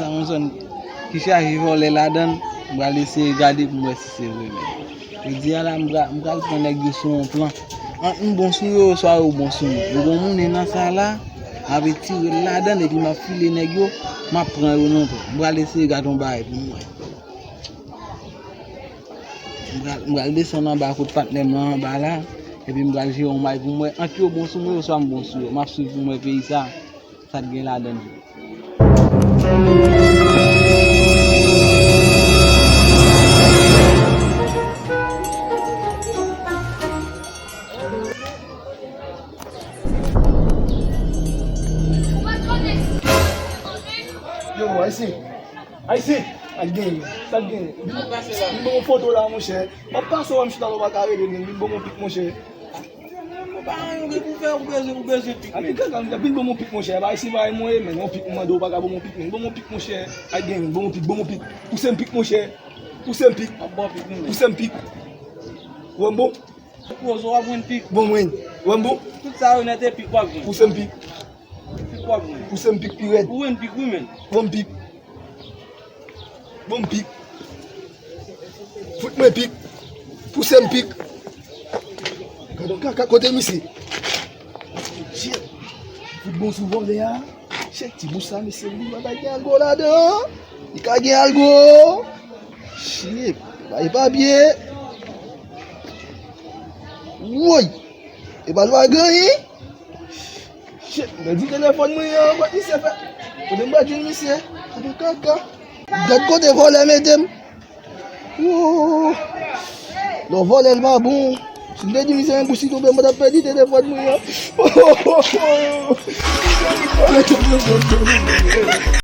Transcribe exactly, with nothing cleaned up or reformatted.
Sa yon zòn ki chaje vòlè ladan l, m pral eseye gade pou m wè si se vre menm. Jodi a la, m pral, m pral pran nèg yo sou yon plan. Ant m bon sou yo, oswa yo bon sou mwen. Yo gon mounen nan sa la, m ap retire l ladan l epi m ap file nèg yo, m ap pran yo nan plan. M pral eseye gade yon bagay pou m wè. M pral, m pral desann anba kot patnè m nan anba la, epi m pral jere yon bagay pou m wè ant yo bon sou mwen, oswa m bon sou yo. M ap swiv pou m wè peyi sa, sa t gen ladan l. Yo, Ayisyen. Ayisyen. Sa k genyen? Sa k genyen? Vin, vin ban m foto la, monchè. M ap pase wè m chita la, ou pa ka rele m. Vin ban m yon pik, monchè. Ou pa gen anyen ou gen pou fè, ou bezwen, ou bezwen pik, men. Vin ban m yon pik, monchè. Ba, si pa mwen, men, yon pik, m mande w, ou pa ka ban m yon pik, men. Ban m yon pik, monchè. Sa k genyen? Ban m yon pik, ban m yon pik. Pouse m pik, monchè. Pouse m pik. Pouse m pik. Wè m bon? Kozo w ap jwenn pik. Bon, mwen. Wè m bon? Tout sa yo nèt e pik w ap jwenn. Pouse m pik. Pik w ap jwenn. Pouse m pik pi rèd. Ou jwenn pik wi, men. Bon pik. Bon pik. Fout mwen pik. Pouse m pik. Gad yon kaka kote misye. Shit. Fout bon sou vòlè a. Shit, ti bous sa, mesye, li pa gen algo ladan. Li ka gen algo. Shit, bay papye. Woy. E pa l pa gen anyen. Shit, m pèdi telefòn mwen an, kot misye fè? Kote m pral jwenn misye? Gade kaka. Gad kote vòlè mete m. Woo. Lè w vòlè l pa bon. Si m te di misye yon bouch li tonbe, m pa t ap pèdi telefòn mwen an.